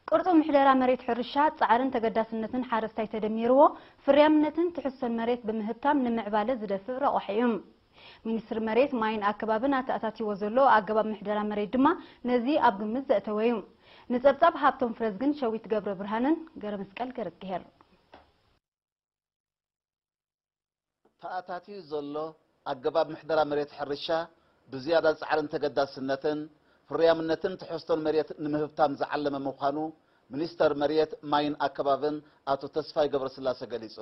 ቅርጹ ምሕደራ መሬት ሕርሻ ጻዕርን ተገዳስነትን ሓረስታይ ተደሚርዎ ፍርያምነትን ትሕዝቶን መሬት ብምህብታም ንምዕባለ ዝደፍእ ረቑሒ እዩ። ሚኒስትሪ መሬት፣ ማይን ኣከባብን ኣተኣታቲዎ ዘሎ ኣገባብ ምሕደራ መሬት ድማ ነዚ ኣብ ግምት ዘእተወ እዩ። ንጸብጻብ ሃብቶም ፍረዝግን ሸዊት ገብረ ብርሃንን ገረመስቀል ገረዝግሄር። ተኣታትዩ ዘሎ ኣገባብ ምሕደራ መሬት ሕርሻ ብዝያዳ ጻዕርን ተገዳስነትን ፍርያምነትን ትሕዝቶን መሬት ንምህብታም ዝዓለመ ምዃኑ ሚኒስተር መሬት፣ ማይን ኣከባብን ኣቶ ተስፋይ ገብረስላሴ ገሊጹ።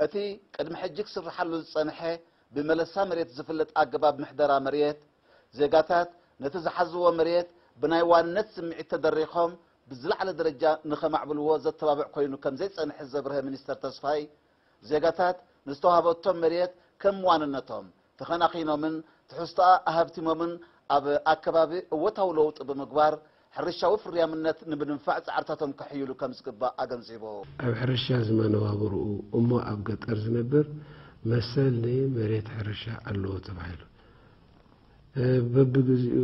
እቲ ቅድሚ ሕጂ ክስርሓሉ ዝጸንሐ ብመለሳ መሬት ዝፍለጥ ኣገባብ ምሕደራ መሬት፣ ዜጋታት ነቲ ዝሓዝዎ መሬት ብናይ ዋንነት ስምዒት ተደሪኾም ብዝለዓለ ደረጃ ንኸማዕብልዎ ዘተባብዕ ኮይኑ ከም ዘይጸንሐ ዘብርሀ ሚኒስተር ተስፋይ፣ ዜጋታት ንዝተዋህበቶም መሬት ከም ዋንነቶም ተኸናኺኖምን ትሕዝቶኣ ኣሃብቲሞምን ኣብ ኣከባቢ እወታዊ ለውጢ ብምግባር ሕርሻዊ ፍርያምነት ንምድንፋዕ ጻዕርታቶም ከሕይሉ ከም ዝግባእ ኣገንዚቡ። ኣብ ሕርሻ ዝመነባብርኡ እሞ ኣብ ገጠር ዝነብር መሰል ንመሬት ሕርሻ ኣለዎ ተባሂሉ በብግዚኡ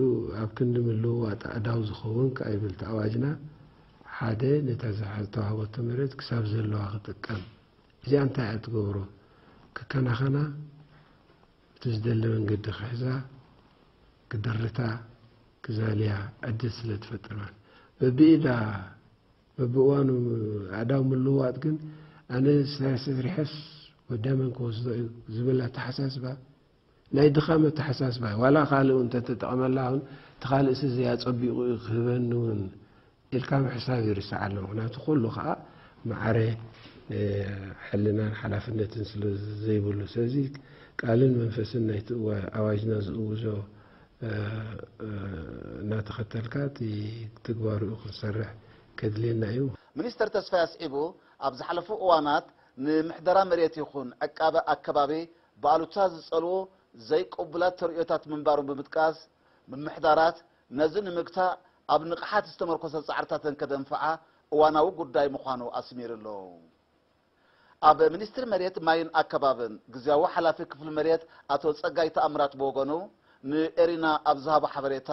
ኣብ ክንዲ ምልውዋጥ ኣእዳው ዝኸውን ከኣ ይብል እቲ ኣዋጅና ሓደ ነታ ዝተዋህበቶ መሬት ክሳብ ዘለዋ ክጥቀም እዚኣ እንታይ እያ ትገብሮ ክከናኸና እቲ ዝደለ መንገዲ ክሕዛ ክድርታ ክዛልያ ዕድል ስለ ትፈጥር ማለት በብኢዳ በብእዋኑ ኣእዳው ምልውዋጥ ግን ኣነ ስራሕስ ወዳ መን ክወስዶ እዩ ዝብል ኣተሓሳስባ ናይ ድኻም ኣተሓሳስባ እዩ። ዋላ ካልእ እውን እንተተጠቐመላ እውን እቲ ካልእሲ እዚ ኣጸቢቑ እዩ ክህበኒ እውን ኢልካ ምሕሳብ ይርስዕ ኣሎ። ምኽንያቱ ኩሉ ከዓ ማዕረ ሕልናን ሓላፍነትን ስለ ዘይብሉ። ስለዚ ቃልን መንፈስን ናይቲ ኣዋጅና ዝእውዞ እናተኸተልካ እቲ ትግባርኡ ክንሰርሕ ከድልየና እዩ። ሚኒስተር ተስፋይ ኣስዒቡ፣ ኣብ ዝሓለፉ እዋናት ንምሕደራ መሬት ይኹን ዕቃበ ኣከባቢ ብኣሉታ ዝጸልዉ ዘይቅቡላት ተርእዮታት ምንባሮም ብምጥቃስ፣ ምምሕዳራት ነዚ ንምግታእ ኣብ ንቕሓት ዝተመርኮሰ ጻዕርታተን ከደንፍዓ እዋናዊ ጉዳይ ምዃኑ ኣስሚሩሉ። ኣብ ሚኒስትሪ መሬት ማይን ኣከባብን ግዝያዊ ሓላፊ ክፍሊ መሬት ኣቶ ጸጋይ ተኣምራት ብወገኑ ንኤሪና ኣብ ዝሃቦ ሓበሬታ፣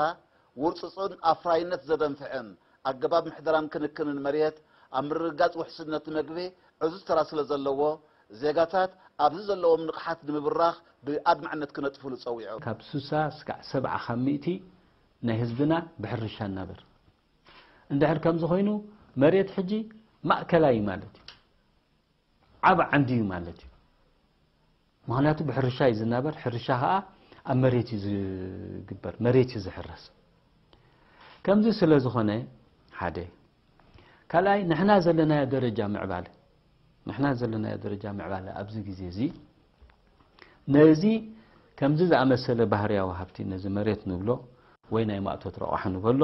ውርጹጽን ኣፍራይነት ዘደንፍዕን ኣገባብ ምሕደራን ክንክንን መሬት ኣብ ምርግጋጽ ውሕስነት መግቢ ዕዙዝ ተራ ስለ ዘለዎ፣ ዜጋታት ኣብዚ ዘለዎም ንቕሓት ንምብራኽ ብኣድማዕነት ክነጥፍሉ ጸዊዑ። ካብ ሱሳ ስካዕ ሰብዓ ካብ ሚእቲ ናይ ህዝብና ብሕርሻ እናበር። እንድሕር ከምዚ ኮይኑ መሬት ሕጂ ማእከላይ ማለት እዩ። ዓብ ዓንዲ እዩ ማለት እዩ። ምኽንያቱ ብሕርሻ እዩ ዝናበር፣ ሕርሻ ከዓ ኣብ መሬት እዩ ዝግበር፣ መሬት እዩ ዝሕረስ። ከምዚ ስለ ዝኾነ ሓደ ካልኣይ ንሕና ዘለናዮ ደረጃ ምዕባለ ንሕና ዘለናዮ ደረጃ ምዕባለ ኣብዚ ግዜ እዚ ነዚ ከምዚ ዝኣመሰለ ባህርያዊ ሃብቲ ነዚ መሬት ንብሎ ወይ ናይ ማእቶት ረቋሒ ንበሎ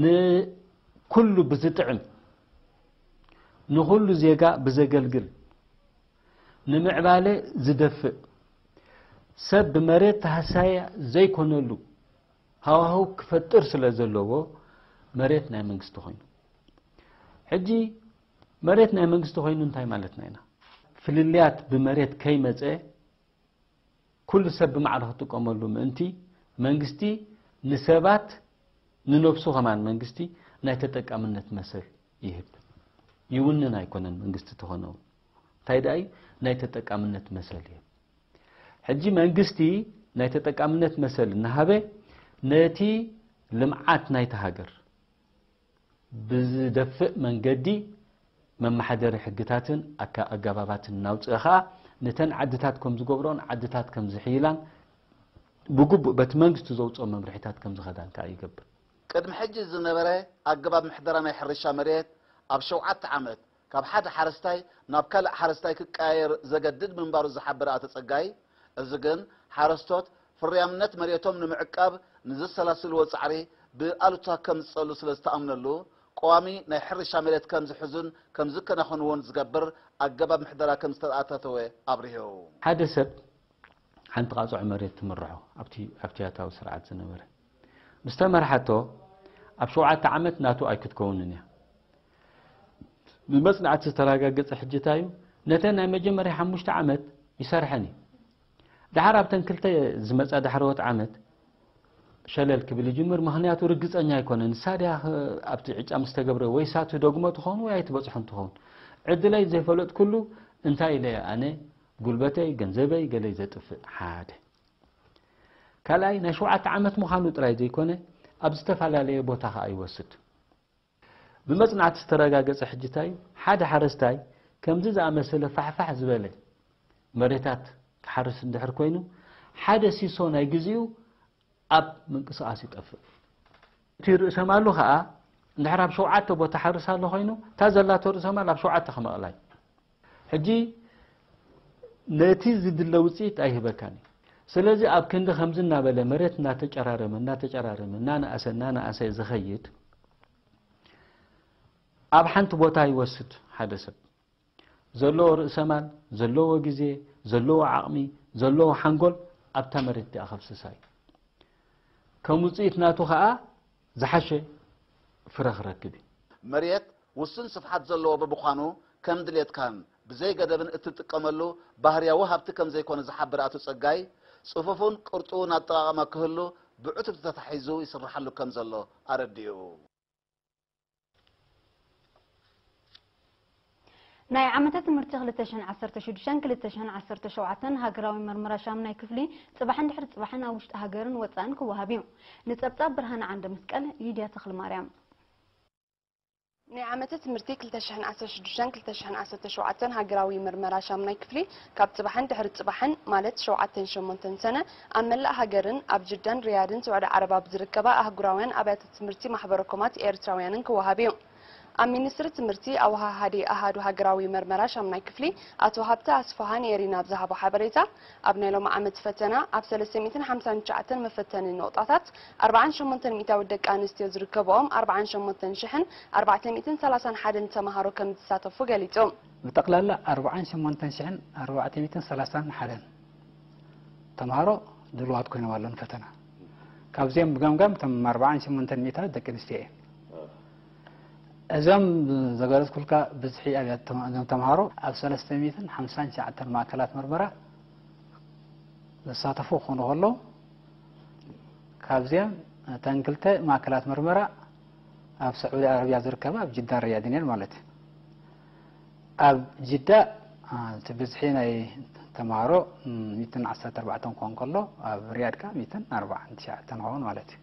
ንኩሉ ብዝጥዕም ንኹሉ ዜጋ ብዘገልግል ንምዕባለ ዝደፍእ ሰብ ብመሬት ተሃሳያ ዘይኮነሉ ሃዋህው ክፈጥር ስለ ዘለዎ መሬት ናይ መንግስቲ ኮይኑ ሕጂ መሬት ናይ መንግስቲ ኮይኑ እንታይ ማለትና ኢና? ፍልልያት ብመሬት ከይመፀ ኩሉ ሰብ ብማዕረ ክጥቀመሉ ምእንቲ መንግስቲ ንሰባት ንነብሱ ከማን መንግስቲ ናይ ተጠቃምነት መሰል ይህብ። ይውንን ኣይኮነን መንግስቲ ተኾነ እንታይ ደኣ ናይ ተጠቃምነት መሰል ይህብ። ሕጂ መንግስቲ ናይ ተጠቃምነት መሰል እናሃበ ነቲ ልምዓት ናይታ ሃገር ብዝደፍእ መንገዲ መመሓደሪ ሕግታትን ኣገባባትን እናውፅአ ከዓ ነተን ዓድታት ከም ዝገብርኦን ዓድታት ከም ዝሕይላን ብግቡእ በቲ መንግስቲ ዘውፅኦ መምርሒታት ከም ዝኸዳን ከዓ ይገብር። ቅድሚ ሕጂ ዝነበረ ኣገባብ ምሕደራ ናይ ሕርሻ መሬት ኣብ ሸውዓተ ዓመት ካብ ሓደ ሓረስታይ ናብ ካልእ ሓረስታይ ክቀያየር ዘገድድ ምንባሩ ዝሓበረ ኣቶ ፀጋይ፣ እዚ ግን ሓረስቶት ፍርያምነት መሬቶም ንምዕቃብ ንዘሰላስልዎ ፃዕሪ ብኣሉታ ከም ዝፀሉ ስለ ዝተኣምነሉ፣ ቀዋሚ ናይ ሕርሻ መሬት ከም ዝሕዙን ከም ዝከናኸንዎን ዝገብር ኣገባብ ምሕደራ ከም ዝተኣታተወ ኣብሪሁ። ሓደ ሰብ ሓንቲ ቃፅዖ መሬት ትምርሖ ኣብቲ ኣብቲ ያታዊ ስርዓት ዝነበረ ምስ ተመርሓቶ ኣብ ሸውዓተ ዓመት ናቱ ኣይክትከውንን እያ። ብመፅናዕቲ ዝተረጋገፀ ሕጂ እንታይ እዩ? ነተን ናይ መጀመርያ ሓሙሽተ ዓመት ይሰርሐን እዩ። ደሓር ኣብተን ክልተ ዝመፃ ዳሕረዎት ዓመት ሸለል ክብል ይጅምር። ምኽንያቱ ርግጸኛ ኣይኮነን። ንሳ ድያ ኣብቲ ዕጫ ምስ ተገብረ ወይ ሳቱ ደግሞ ትኸውን ወይ ኣይትበጽሖን ትኸውን። ዕድለይ ዘይፈለጥኩሉ እንታይ ኢለ ኣነ ጉልበተይ፣ ገንዘበይ፣ ገለይ ዘጥፍእ ሓደ። ካልኣይ ናይ ሸውዓተ ዓመት ምዃኑ ጥራይ ዘይኮነ ኣብ ዝተፈላለየ ቦታ ከኣ ይወስድ። ብመጽናዕቲ ዝተረጋገጸ ሕጂ እንታይ እዩ? ሓደ ሓረስታይ ከምዚ ዝኣመሰለ ፋሕፋሕ ዝበለ መሬታት ክሓርስ እንድሕር ኮይኑ ሓደ ሲሶ ናይ ግዜኡ ኣብ ምንቅስቓስ ይጠፍእ። እቲ ርእሰ ማሉ ከኣ እንድሕር ኣብ ሸውዓተ ቦታ ሓርስ ኣሎ ኮይኑ እታ ዘላቶ ርእሰ ማል ኣብ ሸውዓተ ክመቕላ እዩ። ሕጂ ነቲ ዝድለ ውፅኢት ኣይህበካን እዩ። ስለዚ ኣብ ክንዲ ከምዚ እናበለ መሬት እናተጨራረመ እናተጨራረመ እናነኣሰ እናነኣሰ ዝኸይድ ኣብ ሓንቲ ቦታ ይወስድ። ሓደ ሰብ ዘለዎ ርእሰ ማል፣ ዘለዎ ግዜ፣ ዘለዎ ዓቕሚ፣ ዘለዎ ሓንጎል ኣብታ መሬት እቲኣ ከፍስሳ እዩ። ከም ውፅኢት ናቱ ከዓ ዝሓሸ ፍረ ክረክብ እዩ። መሬት ውሱን ስፍሓት ዘለዎ ብምዃኑ ከም ድሌትካን ብዘይ ገደብን እትጥቀመሉ ባህርያዊ ሃብቲ ከም ዘይኮነ ዝሓበረ ኣቶ ጸጋይ፣ ጽፉፍን ቅርጡውን ኣጠቓቕማ ክህሉ ብዕቱብ ተታሒዙ ይስርሓሉ ከም ዘሎ ኣረዲኡ። ናይ ዓመተ ትምህርቲ ክልተ ሽሕን ዓሰርተ ሽዱሽተን ክልተ ሽሕን ዓሰርተ ሸውዓተን ሃገራዊ መርመራ ሻምናይ ክፍሊ ጽባሕን ድሕሪ ጽባሕን ኣብ ውሽጢ ሃገርን ወጻእን ክወሃብ እዩ። ንጸብጻብ ብርሃነ ዓንደ መስቀል፣ ሊድያ ተኽለማርያም። ናይ ዓመተ ትምህርቲ ክልተ ሽሕን ዓሰርተ ሽዱሽተን ክልተ ሽሕን ዓሰርተ ሸውዓተን ሃገራዊ መርመራ ሻምናይ ክፍሊ ካብ ጽባሕን ድሕሪ ጽባሕን ማለት ሸውዓተን ሸሞንተን ሰነ ኣብ መላእ ሃገርን ኣብ ጅዳን ሪያድን ስዑዲ ዓረብ ኣብ ዝርከባ ኣህጉራውያን ኣብያተ ትምህርቲ ማሕበረ ኮማት ኤርትራውያንን ክወሃብ እዩ። ኣብ ሚኒስትሪ ትምህርቲ ኣወሃሃዲ ኣሃዱ ሃገራዊ መርመራ ሻምናይ ክፍሊ ኣቶ ሃብተ ኣስፍሃ ንኤሪና ኣብ ዝሃቦ ሓበሬታ፣ ኣብ ናይ ሎሚ ዓመት ፈተና ኣብ ሰለስተ ሚእትን ሓምሳን ትሽዓተን መፈተኒ ንቑጣታት ኣርብዓን ሸሞንተን ሚእታዊት ደቂ ኣንስትዮ ዝርከብኦም ኣርብዓን ሸሞንተን ሽሕን ኣርባዕተ ሚእትን ሰላሳን ሓደን ተምሃሮ ከም ዝሳተፉ ገሊጹ። ብጠቕላላ ኣርብዓን ሸሞንተን ሽሕን ኣርባዕተ ሚእትን ሰላሳን ሓደን ተምሃሮ ድልዋት ኮይኖም ኣለዉ ንፈተና። ካብዚኦም ብገምጋም እቶም ኣርብዓን ሸሞንተን ሚእታዊት ደቂ ኣንስትዮ እየን። እዞም ዘገለጽኩልካ ብዝሒ ኣብያት ተማ-፣ እዞም ተምሃሮ ኣብ ሰለስተ ሚእትን ሓምሳን ትሽዓተን ማእከላት መርመራ ዝሳተፉ ክኾኑ ከለዉ፣ ካብዚኦም እተን ክልተ ማእከላት መርመራ ኣብ ስዑዲ ዓረብያ ዝርከባ ኣብ ጅዳን ሪያድን እየን ማለት እዩ። ኣብ ጅዳ፣ እ፣ እቲ ብዝሒ ናይ ተምሃሮ፣ እ፣ ሚእትን ዓሰርተ ኣርባዕተን ክኾን ከሎ፣ ኣብ ሪያድ ከኣ ሚእትን ኣርባዓን ትሽዓተን ይኸውን ማለት እዩ።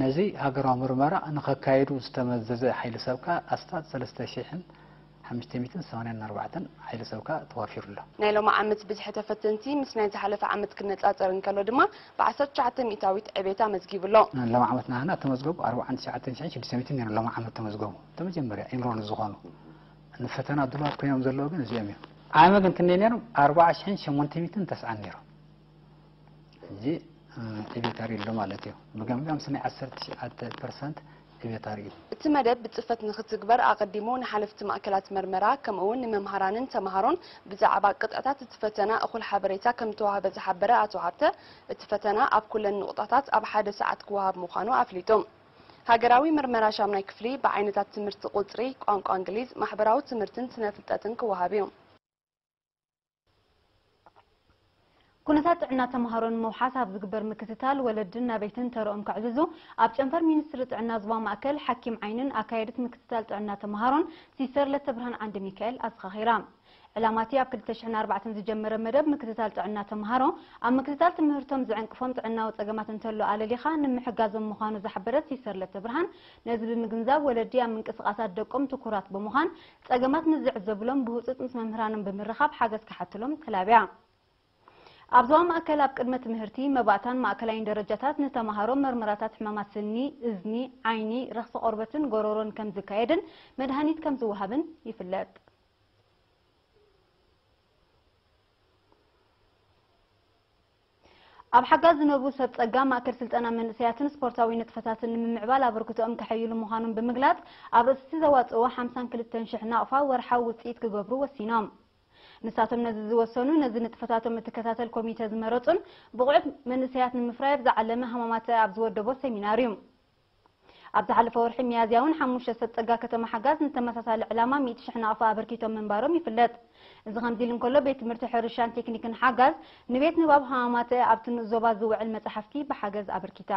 ነዚ ሃገራዊ ምርመራ ንኸካይዱ ዝተመዘዘ ሓይሊ ሰብ ከኣ ኣስታት ሰለስተ ሽሕን ሓሙሽተ ሚእትን ሰማንያን ኣርባዕተን ሓይሊ ሰብ ከኣ ተዋፊሩ ኣሎ። ናይ ሎሚ ዓመት ብዝሒ ተፈተንቲ ምስ ናይ ዝሓለፈ ዓመት ክነጻጸር እንከሎ ድማ ብ ዓሰርተ ትሽዓተ ሚእታዊት ዕቤት ኣመዝጊቡ ኣሎ። ሎሚ ዓመት ናህና ተመዝገቡ ኣርባዓን ትሽዓተን ሽሕን ሽዱሽተ ሚእትን ነይሮም። ሎሚ ዓመት ተመዝገቡ፣ እቲ መጀመርያ ኢንሮል ዝኾኑ። ንፈተና ድሉዋት ኮይኖም ዘለዉ ግን እዚኦም እዮም። ዓመት ግን ክንደይ ነይሮም? ኣርባዓ ሽሕን ሸሞንተ ሚእትን ተስዓን ነይሮም። ሕጂ፣ እ፣ ዕቤት ኣርእዩ ኣሎ ማለት እዩ። ብገምጋም ስኒ ዓሰርተ ትሽዓተ ፐርሰንት ዕቤት ኣርእዩ። እቲ መደብ ብጽፈት ንኽትግበር ኣቐዲሙ ንሓለፍቲ ማእከላት መርመራ ከምኡ'ውን ንመምሃራንን ተምሃሮን ብዛዕባ ቅጥዕታት እቲ ፈተና እኹል ሓበሬታ ከም ዝተዋህበ ዝሓበረ ኣቶ ሃብተ፣ እቲ ፈተና ኣብ ኩለን ንቑጣታት ኣብ ሓደ ሰዓት ክወሃብ ምዃኑ ኣፍሊጡ። ሃገራዊ መርመራ ሻምናይ ክፍሊ ብዓይነታት ትምህርቲ ቁጽሪ፣ ቋንቋ እንግሊዝ፣ ማሕበራዊ ትምህርትን ስነ ፍልጠትን ክወሃብ እዩ። ኩነታት ጥዕና ተምሃሮ ንምውሓስ ኣብ ዝግበር ምክትታል ወለድን ናበይትን ተረኦም ከዕዝዙ ኣብ ጨንፈር ሚኒስትሪ ጥዕና ዞባ ማእከል ሓኪም ዓይንን ኣካየድት ምክትታል ጥዕና ተምሃሮን ሲስተር ለተብርሃን ዓንደሚካኤል ኣዘኻኺራ። ዕላማ እቲ ኣብ ክልተ ሽሕን ኣርባዕተን ዝጀመረ መደብ ምክትታል ጥዕና ተምሃሮ ኣብ ምክትታል ትምህርቶም ዝዕንቅፎም ጥዕናዊ ጸገማት እንተሎ ኣለሊኻ ንምሕጋዞም ምዃኑ ዝሓበረት ሲስተር ለተብርሃን፣ ነዚ ብምግንዛብ ወለዲ ኣብ ምንቅስቓሳት ደቆም ትኩራት ብምዃን ጸገማት ምስ ዝዕዘብሎም ብህጹጽ ምስ መምህራኖም ብምርኻብ ሓገዝ ክሓትሎም ተላብያ። ኣብ ዞባ ማእከል ኣብ ቅድመ ትምህርቲ፣ መባእታን ማእከላይን ደረጃታት ንተምሃሮ መርመራታት ሕማማት ስኒ፣ እዝኒ፣ ዓይኒ፣ ረኽሲ ቆርበትን ጎረሮን ከም ዝካየድን መድሃኒት ከም ዝወሃብን ይፍለጥ። ኣብ ሓጋዝ ዝነብሩ ሰብ ጸጋ ማእከል ስልጠና መንእሰያትን ስፖርታዊ ንጥፈታትን ንምምዕባል ኣበርክቶኦም ከሐይሉ ምዃኖም ብምግላጽ፣ ኣብ ርእሲ እቲ ዘዋጽእዎ ሓምሳን ክልተን ሽሕ ናቕፋ ወርሓዊ ውጽኢት ክገብሩ ወሲኖም። ንሳቶም ነዚ ዝወሰኑ፣ ነዚ ንጥፈታቶም እትከታተል ኮሚተ ዝመረጹን ብቑዕት መንእሰያት ንምፍራይ ኣብ ዝዓለመ ሃማማተ ኣብ ዝወደቦ ሰሚናር እዩ። ኣብ ዝሓለፈ ወርሒ ሚያዝያ እውን ሓሙሽተ ሰብ ጸጋ ከተማ ሓጋዝ ንተመሳሳሊ ዕላማ ሚእቲ ሽሕ ናቕፋ ኣበርኪቶም ምንባሮም ይፍለጥ። እዚ ከምዚ ኢሉ እንከሎ፣ ቤት ትምህርቲ ሕርሻን ቴክኒክን ሓጋዝ ንቤት ንባብ ሃማማተ ኣብቲ ንኡስ ዞባ ዝውዕል መጻሕፍቲ ብሓገዝ ኣበርኪታ።